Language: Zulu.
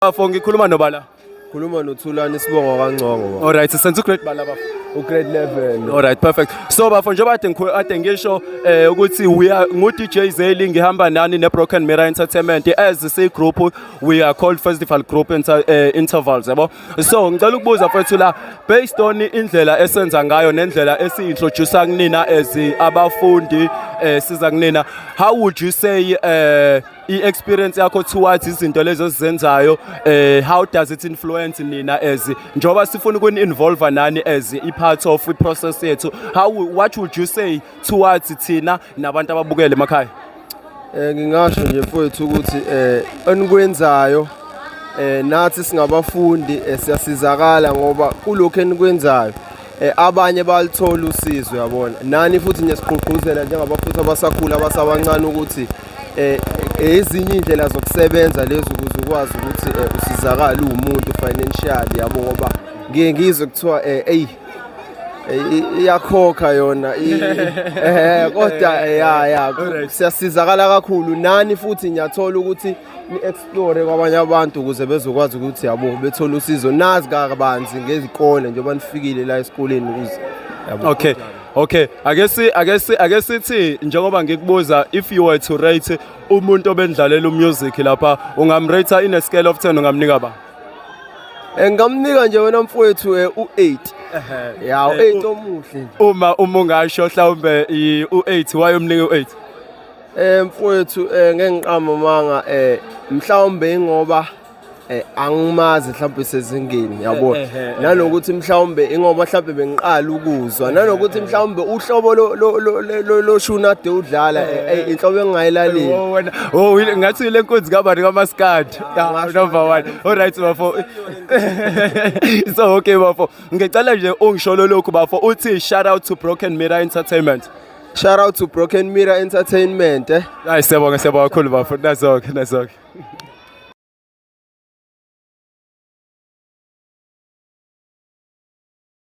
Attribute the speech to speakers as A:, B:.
A: Bafo, ngikhuluma nobala.
B: Khuluma noThulani isibongo kaNgcongo.
A: Alright, senza ugrade bala, bafo.
B: U-grade 11.
A: Alright, perfect. So bafo, njengoba kade ngisho ukuthi we are ngu DJ Zeli, ngihamba nani ne Broken Mirror Entertainment as C group. We are called Festival Group Intervals, yabo. So ngicela ukubuza mfethu la, based on indlela esenza ngayo nendlela esi-introduce kunina as abafundi, siza kunina, how would you say i-experience yakho towards izinto lezo esizenzayo, how does it influence nina as njengoba sifuna ukuni-involve nani as i-part of i-process yethu? What would you say towards thina nabantu ababukele emakhaya?
B: Ngingasho nje mfowethu ukuthi enikwenzayo, nathi singabafundi siyasizakala ngoba kulokho enikwenzayo abanye balithola usizo, yabona. Nani futhi niyasigqugquzela njengabafundi abasakhula, abasabancane, ukuthi ezinye indlela zokusebenza lezi ukuze ukwazi ukuthi usizakale uwumuntu financially, yabo, ngoba ngiye ngizwe kuthiwa eyi iyakhokha yona kodwa ya siyasizakala kakhulu. Nani futhi ngiyathola ukuthi ni-explore kwabanye abantu ukuze bezokwazi ukuthi, yabo, bethole usizo, nazi kabanzi ngezikole njengoba nifikile la esikoleni ukuze, yabo.
A: Okay, ake sithi njengoba ngikubuza, if you were to rate umuntu obendlalela umusic lapha, ungamrate in a scale of 10, ungamnika ba?
B: Ngingamnika nje wena mfowethu u8, ya, u8 omuhle nje.
A: Uma ungasho mhlawumbe u8, wayomnika u8?
B: Mfowethu, ngeke ngiqamba manga, mhlawumbe ingoba angimazi mhlawumbe sezingeni, yabo, nanokuthi mhlawumbe ingoba mhlawumbe bengiqala ukuzwa, nanokuthi mhlawumbe uhlobo lo shuni ade udlala, inhlobo engingayilaleli.
A: Oh wena, oh, ngathi le nkunzi kabani kamaskandi.
B: Ngasho.
A: Number 1. Alright bafo. So okay bafo, ngicela nje ungisholo lokhu bafo, uthi shout out to Broken Mirror Entertainment.
B: Shout out to Broken Mirror Entertainment.
A: Hayi, siyabonga, siyabonga kakhulu bafo. Nazoke, nazoke.